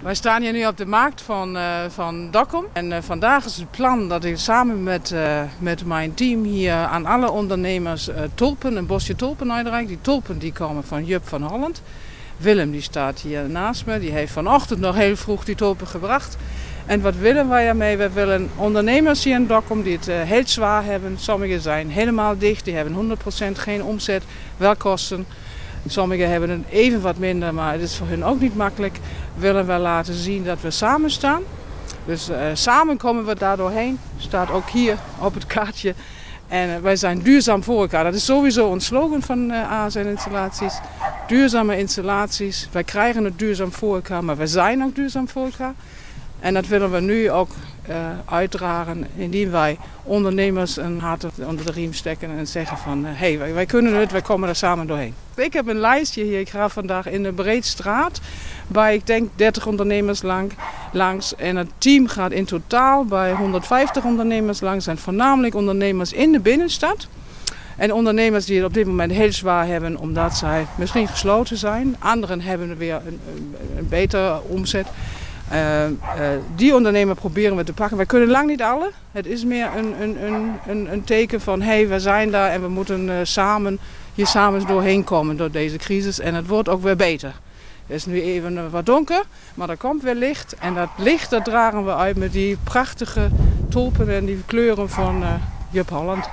Wij staan hier nu op de markt van Dokkum. En vandaag is het plan dat ik samen met mijn team hier aan alle ondernemers tulpen, een bosje tulpen uitreik. Die tulpen die komen van Jup van Holland. Willem die staat hier naast me. Die heeft vanochtend nog heel vroeg die tulpen gebracht. En wat willen wij ermee? We willen ondernemers hier in Dokkum die het heel zwaar hebben. Sommigen zijn helemaal dicht, die hebben 100% geen omzet, wel kosten. Sommigen hebben het even wat minder, maar het is voor hun ook niet makkelijk. Willen we laten zien dat we samen staan. Dus samen komen we daar doorheen. Staat ook hier op het kaartje. En wij zijn duurzaam voor elkaar. Dat is sowieso ons slogan van ASN Installaties. Duurzame installaties. Wij krijgen het duurzaam voor elkaar, maar wij zijn ook duurzaam voor elkaar. En dat willen we nu ook uitdragen indien wij ondernemers een hart onder de riem stekken en zeggen van hé, hey, wij kunnen het, wij komen er samen doorheen. Ik heb een lijstje hier, ik ga vandaag in de Breedstraat bij ik denk 30 ondernemers langs. En het team gaat in totaal bij 150 ondernemers langs en voornamelijk ondernemers in de binnenstad. En ondernemers die het op dit moment heel zwaar hebben omdat zij misschien gesloten zijn. Anderen hebben weer een betere omzet. Die ondernemer proberen we te pakken. Wij kunnen lang niet alle. Het is meer een teken van hé, hey, we zijn daar en we moeten hier samen doorheen komen door deze crisis. En het wordt ook weer beter. Het is nu even wat donker, maar er komt weer licht. En dat licht dat dragen we uit met die prachtige tulpen en die kleuren van Jup Holland.